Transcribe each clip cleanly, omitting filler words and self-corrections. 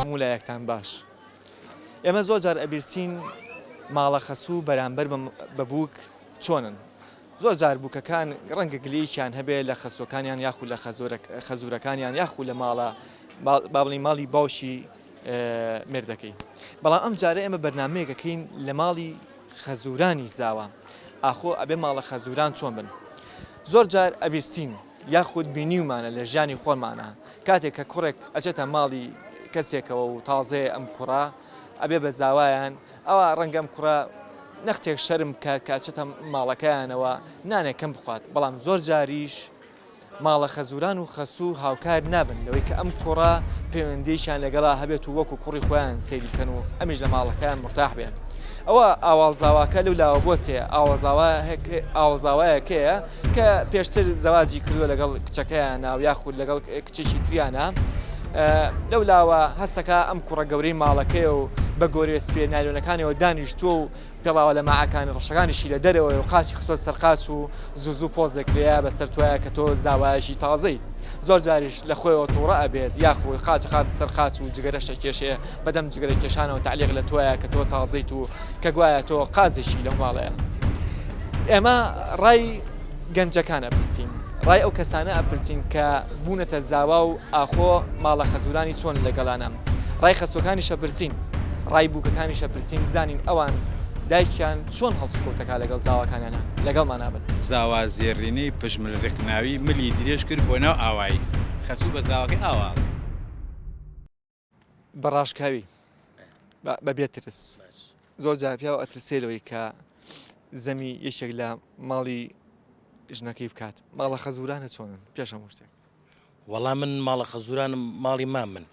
هەموو لایەکتان باش. ئێمە زۆر جار ئەبیستین ماڵە خەسوو بەرامبەر بە بووک چۆنن؟ زۆر جار بووکەکان ڕەنگە گلەیەکیان هەبێ لە خەسووەکانیان یاخود لە خەزوورەکانیان یاخود لە ماڵە با بڵێین ماڵی باوکی مێردەکەی. بەڵام ئەم جارە ئێمە بەرنامەیەک ئەکەین لە ماڵی خەزوورانی زاوا. ئاخۆ ئەبێ ماڵە خەزووران چۆن بن؟ زۆر جار ئەبیستین یاخود بینیومانە لە ژیانی خۆمانە کاتێک کە کوڕێک ئەچێتە ماڵی کەسێکەوە و تازەیە ئەم کوڕە ئەبێ بە زاوایان ئەوا ڕەنگە ئەم کوڕە نەختێک شەرم بکات کە ئەچێتە ماڵەکەیانەوە نانێک کەم بخوات بەڵام زۆر جاریش ماڵە خەزوران و خەسوو هاوکار نابن لەوەی کە ئەم کوڕە پەیوەندیەکیان لەگەڵا هەبێت و وەکو کوڕی خۆیان سەیری بکەن و ئەمیش لە ماڵەکەیان مورتاح بێ. ئەوە ئاواڵزاواکە لەو لاوە بۆسێ ئاوەزاوایەکەیە کە پێشتر زەواجی کردووە لەگەڵ کچەکەیانە و یاخود لەگەڵ کچێکی تریانە لەو لاوە هەستەکە ئەم کوڕە گەورەی ماڵەکەی و بە گۆرێ سپێ نایلۆنەکانەوە دانیشتووە و پێڵاوە لەماعەکانی ڕەشەکانیشی لە دەرەوەیە و قاچی خستۆتە سەر قاچ و زوو زوو پۆزێک لێیە بەسەر تۆیا کە تۆ زاوایەکی تازەیت. زۆر جاریش لە خۆیەوە توڕە ئەبێت یاخود قاچ ئەخاتە سەر قاچ و جگەرەش ئەکێشێ بەدەم جگەرە کێشانەوە تەعلیق لە تۆیە کە تۆ تازەیت و کە گوایە تۆ قازێکی لەو ماڵەیە. ئێمە ڕای گەنجەکان ئەپرسین، ڕای ئەو کەسانە ئەپرسین کە بوونەتە زاوا و ئاخۆ ماڵە خەزورانی چۆن لەگەڵانە. ڕای خەسوەکانیش ئەپرسین، ڕای بووکەکانیش ئەپرسین بزانین ئەوان دایکیان چۆن هەڵسوکەوتەکا لەگەڵ زاواکانیانا. لەگەڵمانا بن. زاوا زێڕینەی پژمل ڕیقناوی ملی درێژ کرد بۆ ناو ئاوایی. خەسوو بە زاواکەی ئاوا ئەڵێ. بە ڕاشکاوی بە بێ ترس. زۆر جار پیاو ئەترسێ لەوەی کە زەمی یەکێک لە ماڵی ژنەکەی بکات. ماڵە خەزورانە چۆنن پێش هەموو شتێک؟ وەڵا من ماڵە خەزورانم ماڵی مامن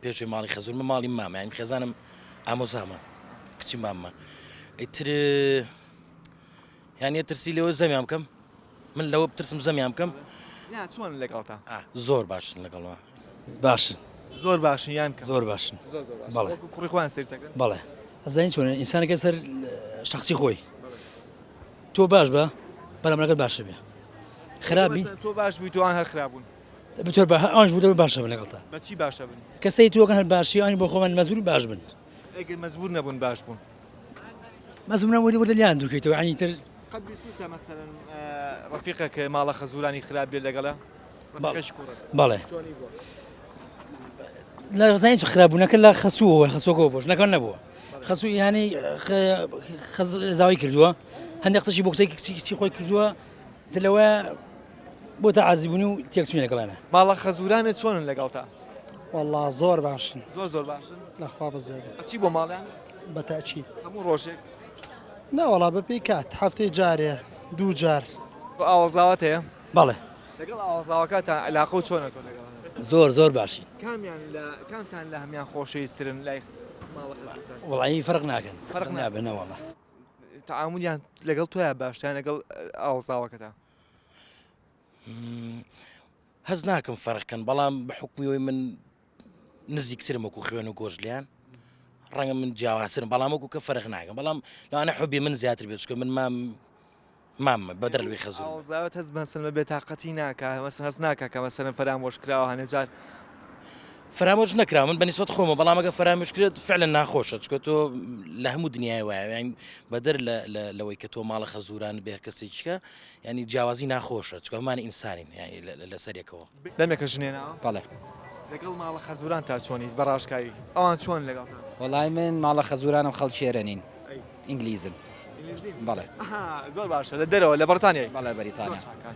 پێشێ ماڵی خەزورمە ماڵی مامە یانی خێزانم ئامۆزامە کچی ماممە ئیتر یانی ترسی لەوە زەمیان بکەم من لەوە بترسم زەمیان بکەم نا چۆن لەگەڵتا زۆر باشن لەگەڵما باشن زۆر باشن یان کەم زۆر باشن بەڵێ وەکو کوڕی خۆیان سەیر دەکەن بەڵێ ئەزانی چۆنە ئینسانەکە سەر شخصی خۆی تۆ باش بە بەرامبەرەکەت باشە بێ خراپی تۆ باش بووی تۆ هەر خراپ بوون بتۆر بە ئەوانش بوو باشە بن لەگەڵتا بەچی باشە بن کە سەی تۆکان هەر باشی ئەوانی بۆ خۆمان مەزور باش بن ئەگەر مەجبور نەبوون باش بوون مەزبوون نەبوون وردە لیان دوورکەیتەوە یانی تر قەت بیستووتە مەسەلەن ڕەفیقە کە ماڵە خەزورانی خراپ بێت لەگەڵە بەڵێ لە زانین چ خراپبوونەکە لە خەسووەوە خەسوەکەەوە بۆش نەکەن نەبووە خەسوو یانەی زاوی کردووە هەندێک قسەشی بۆ قسەی کچی کچی خۆی کردووە تر لەوە بۆ تا عازیبوون و تێکچوون لەگەڵیانە. ماڵە خەزورانت چۆنن لەگەڵتا؟ وەڵا زۆر باشن. زۆر زۆر باشن؟ لەخوا بەزیابێت. ئەچی بۆ ماڵیان؟ بە تەئکید. هەموو ڕۆژێک؟ نا وەڵا بەپێی کات هەفتەی جارێ دوو جار. تۆ ئاوەڵزاوات هەیە؟ بەڵێ. لەگەڵ ئاوەڵزاوەکانتان عیلاقەو چۆنە تۆ لەگەڵ؟ زۆر زۆر باشین. کامیان لە کامتان لە هەموان خۆشەویسترن لای ماڵە خەزورتان؟ وەڵایی فەرق ناکەن. فەرق نابن نەوەڵا. تەعامولیان لەگەڵ تۆیا باشترە یان لەگەڵ ئاوەڵزاوەکەتا؟ هەست ناکەم فەرق کەن بەڵام بە حوکمی ئەوەی من نزیکترم وەکو خوێن و گۆشت لێیان ڕەنگە من جیاوازترم بەڵام وەکو کە فەرق ناکەم بەڵام لەوانە حوبی من زیاتر بێت چونکە من مام مام بەدەر لەوەی خەزوورم. ئاوەڵزاوەت هەست مەسەلەن بە بێتاقەتی ناکا مەسەلەن هەست ناکا کە مەسەلەن فەرامۆش کراوە هەنێ جار. فەرامۆش نەکراوە من بە نیسبەت خۆمە بەڵام ئەگەر فەرامۆش کرێت فعلا ناخۆشە چونکە تۆ لە هەموو دنیای وایە یان بەدەر لەوەی کە تۆ ماڵە خەزووران بێ هەر کەسێکیکە ینی جیاوازی ناخۆشە چونکە هەموومان ئینسانین یانی لەسەر یەکەوە. دەمێکە ژن هێناوە؟ بەڵێ. لەگەڵ ماڵە خەزوورانتا چۆنیت بە ڕاشکاوی؟ ئەوان چۆنن لەگەڵتا؟ وەڵای من ماڵە خەزوورانم خەڵکی ئێرە نین. ئینگلیزن. ئینگلیزین؟ بەڵێ. ئەها زۆر باشە لە دەرەوە لە بەڕیتانیای؟ بەڵێ بەریتانیا. زۆر چاکە.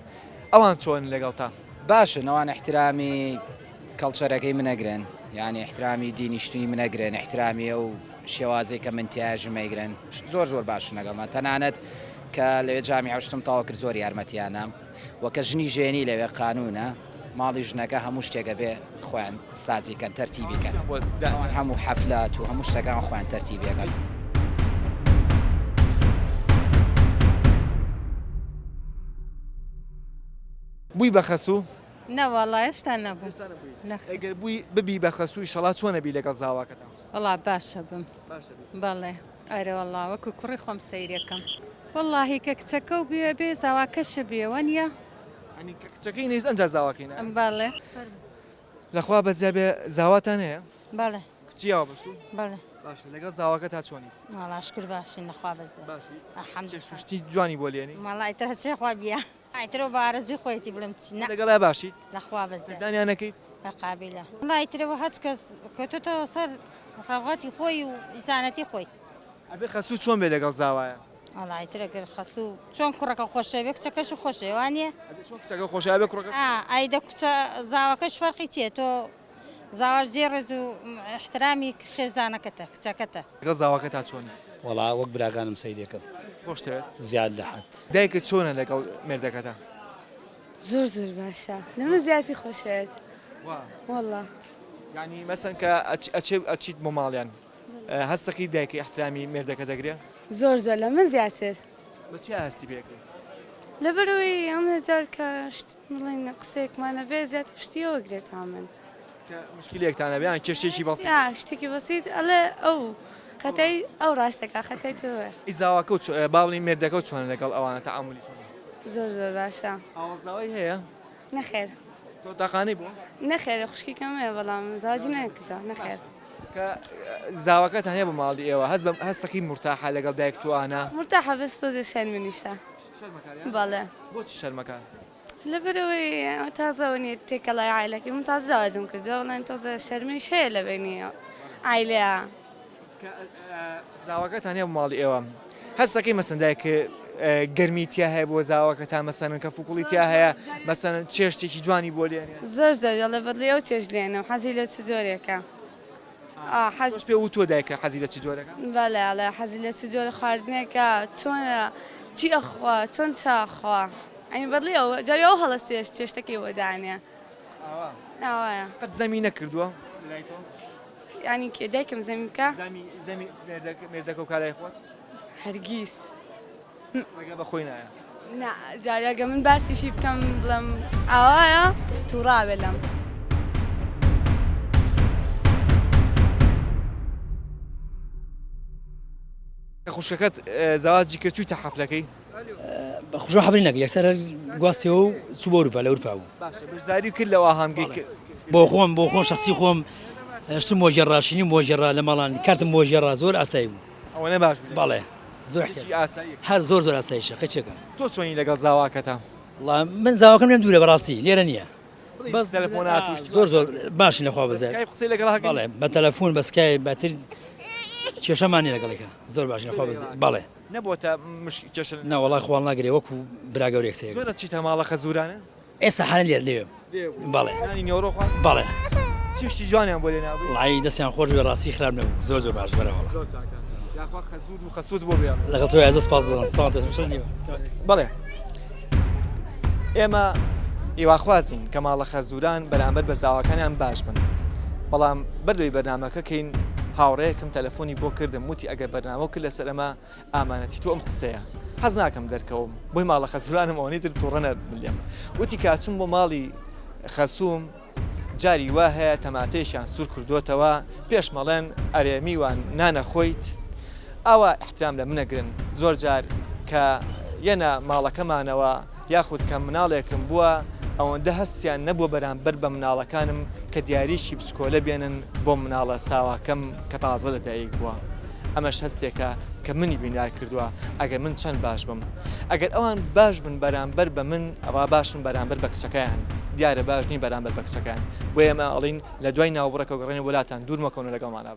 ئەوان چۆنن لەگەڵتا؟ باشن ئەوان ئیحترامی کەڵچەرەکەی من ئەگرن یانی ئیحترامی دینی شتنی من ئەگرن ئیحترامی ئەو شێوازەی کە من تیایا ژم ئەیگرن زۆر زۆر باشن لەگەڵمان تەنانەت کە لەوێ جامیعە شتم تەواو کرد زۆر یارمەتیانام وە کە ژنی ژێنی لەوێ قانونە ماڵی ژنەکە هەموو شتێک ئەبێ خۆیان سازی کەن تەرتیبی کەن ئەوان هەموو حەفلات و هەموو شتەکان خۆیان تەرتیبی ئەکەن. بووی بە خەسوو؟ نەوەڵا هێشتا نەبووم. نەخێر. ئەگەر بووی ببی بە خەسوو ئیشەڵا چۆن ئەبی لەگەڵ زاواکەتا؟ وەڵا باشە بم. باشە بی؟ بەڵێ. ئەرێ وەڵا وەکو کوڕی خۆم سەیرەکەم. وەڵاهی کە کچەکەو بێ ئەبێ زاواکەشە بێ وەنیە؟ یانی کە کچەکەی نەیست ئەنجا زاواکەی نایە؟ بەڵێ. لەخوا بەزیا بێ زاواتان هەیە؟ بەڵێ. کچی یاوە بەشوو؟ بەڵێ. باشە لەگەڵ زاواکەتا چۆنیت؟ وەڵا شکر باشین لەخوا بەزێ. باشیت؟ الحمد چێ شوشتی جوانی بۆ لێنی؟ وەڵا ئیتر هەرچێ خوا بیە. ئیتر ئەو بە ئارەزووی خۆیەتی بڵێم چی نا. لەگەڵیا باشیت؟ لەخوا بەزێ. سەردانیان نەکەیت؟ بە قابیلە. وەڵا ئیتر ئەوە هەچ کەس کەوتۆتەوە سەر ڕەغبەتی خۆی و ئیسانەتی خۆی. ئەبێ خەسوو چۆن بێ لەگەڵ زاوایە؟ وەڵا ئیتر ئەگەر خەسوو چۆن کوڕەکە خۆشەوێ کچەکەشی خۆشەوێ وانیە؟ ئەبێ چۆن کچەکە خۆشەوێ ئەبێ کوڕەکەش ئا ئەی دە کوچە زاواکەش فەرقی چیە تۆ زاواش جێی ڕێز و ئیحترامی خێزانەکەتە کچەکەتە. لەگەڵ زاواکەتا چۆنی؟ وەڵا وەک براکانم سەیرێکم. خۆشتەوێت؟ زیاد لە حەد. دایکت چۆنە لەگەڵ مێردەکەتا؟ زۆر زۆر باشە لە من زیاتر خۆشەوێت. وا. وەڵا. یانی مەسەن کە ئەچێ ئەچیت بۆ ماڵیان هەستەکەی دایکە ئیحترامی مێردەکە دەگرێ؟ زۆر زۆر لە من زیاتر. بە چیا هەستی پێ ئەکەی؟ لەبەرئەوەی هەموو جار کە شت بڵێین قسەیەکمان ئەبێ زیاتر پشتی ئەو ئەگرێ تا من. کە مشکلەیەکتان ئەبێ یان کێشەیەکی بەسیت. ئا شتێکی بەسیت ئەڵێ ئەو خەتای ئەو ڕاست دەکا خەتای تۆیە. ئەی زاواکە و با بڵێین مێردەکە و چۆنە لەگەڵ ئەوانە تەعامولی چۆنە؟ زۆر زۆر باشە. ئاوەڵ زاوای هەیە؟ نەخێر. تۆ تاقانەی بووە؟ نەخێر خوشکێکم هەیە بەڵام زاواجی نەکردووە نەخێر. کە زاواکەتان هەیە بۆ ماڵی ئێوە هەست بە هەستەکەی مورتاحە لەگەڵ دایکت و ئانا؟ مورتاحە بەس تۆزێ شەرمنیشە. شەرمەکار یان؟ بەڵێ. بۆچی شەرمەکار؟ لەبەرئەوەی تازە وەنیە تێکەڵای عایلەکەی من تازە زەواجم کردووە بەڵام تۆزە شەرمنیش هەیە لە بەینی عایلەیا. کە زاواکەتان هەیە بۆ ماڵی ئێوە هەستەکەی مەسەن دایک گەرمی تیا هەیە بۆ زاواکەتان مەسەنن کە فوکوڵی تیا هەیە مەسەنن چێشتێکی جوانی بۆ لێنێ؟ زۆر زۆر ئەڵێ بەدڵی ئەو چێشت لێنم حەزی لە چ جۆرێکە. حەز. تۆش پێ وتووە دایکە حەزی لە چ جۆرێکە؟ بەڵێ ئەڵێ حەزی لە چ جۆرە خواردنێکە چۆنە چی ئەخوا چۆن چا ئەخوا ئەنی بەدڵی ئەو جاری ئەو هەڵەسێش چێشتەکەی بۆ دانێ ئاوا ئاوایە. قەت زەمی نەکردووە لای تۆ؟ یانی کێ دایکم زەمی بکا؟ زەمی زەمی مێردەکە مێردەکە و کالای خۆت؟ هەرگیز. ڕێگە بە خۆی نایە. نا جارێ ئەگەر من باسیشی بکەم بڵێم ئاوایە توڕاوێ لەم. کە خوشکەکەت زەواجی کرد چوویتە حەفلەکەی؟ خوشکم حەفلی نەکرد یەکسەر هەر گواستیەوە و چوو بۆ ئەوروپا لە ئەوروپا بوو. باشە بەشداری کرد لەو ئاهەنگەی کە. بۆ خۆم بۆ خۆم شەخسی خۆم شتم بۆ گێڕا شینیم بۆ گێڕا لە ماڵان کارتم بۆ گێڕا زۆر ئاسایی بوو. ئەوەنە باش بوو. بەڵێ زۆر شتێکی ئاساییە. هەر زۆر زۆر ئاساییشە قەیچێکە. تۆ چۆنی لەگەڵ زاواکەتا؟ وەڵا من زاواکەم لێم دوورە بەڕاستی لێرە نییە. بەس تەلەفۆنات و شتی زۆر زۆر باشین لەخوا بە بەزیاد. سکایپ قسەی لەگەڵ هەکەی؟ بەڵێ بە تەلەفۆن بە سکایپ بەتر کێشەمان نییە لەگەڵێکا زۆر باشین لەخوا بەزیاد بەڵێ. نەبۆتە مشک کێشە؟ نا وەڵا خوا هەڵناگرێ وەکو برا گەورەیەک سەیرم. زۆر ئەچیتە ماڵە خەزوورانە؟ ئێستا حالەن لێرە لەوێم. بەڵێ. نانی نیوەڕۆ خوارد؟ بەڵێ. چ شتی جوانیان بۆ لێنابووی؟ وەڵایی دەستیان خۆش بێ ڕاستی خراپ نەبوو زۆر زۆر باش بەرە وەڵا. زۆر چاکە یاخوا خەزوور و خەسووت بۆ بێڵێ. لەگەڵ تۆیا زۆر سپاس سڵامەت بن. بەڵێ ئێمە هیواخوازین کە ماڵە خەزووران بەرامبەر بە زاواکانیان باش بن بەڵام بەر لەوەی بەرنامەکە کەین هاوڕێیەکم تەلەفۆنی بۆ کردم وتی ئەگەر بەرنامەو کرد لەسەر ئەمە ئامانەتی تۆ ئەم قسەیە حەز ناکەم دەرکەوم بۆی ماڵە خەزورانم ئەوەنەی تر توڕە نەبن لێم وتی کە ئەچم بۆ ماڵی خەسووم جاری وا هەیە تەماتەیەکیان سوور کردووەتەوە پێش مەڵێن ئەرێ میوان نانە خۆیت ئاوا ئیحترام لە منەگرن زۆر جار کە یەنە ماڵەکەمانەوە یاخود کە مناڵێکم بووە ئەوەندە هەستیان نەبووە بەرامبەر بە مناڵەکانم کە دیاریی بچکۆلە بێنن بۆ مناڵە ساواکەم کە تازە لەدایک بووە. ئەمەش هەستێکە کە منی بریندار کردووە، ئەگەر من چەند باش بم. ئەگەر ئەوان باش بن بەرامبەر بە من، ئەوا باشن بەرامبەر بە کچەکەیان. دیارە باش نین بەرامبەر بە کچەکەیان. بۆیە ئێمە ئەڵێین لە دوای ناوبڕەکەوە گەڕێنەوە بۆ لاتان، دوور مەکەونەوە لەگەڵمانا بن.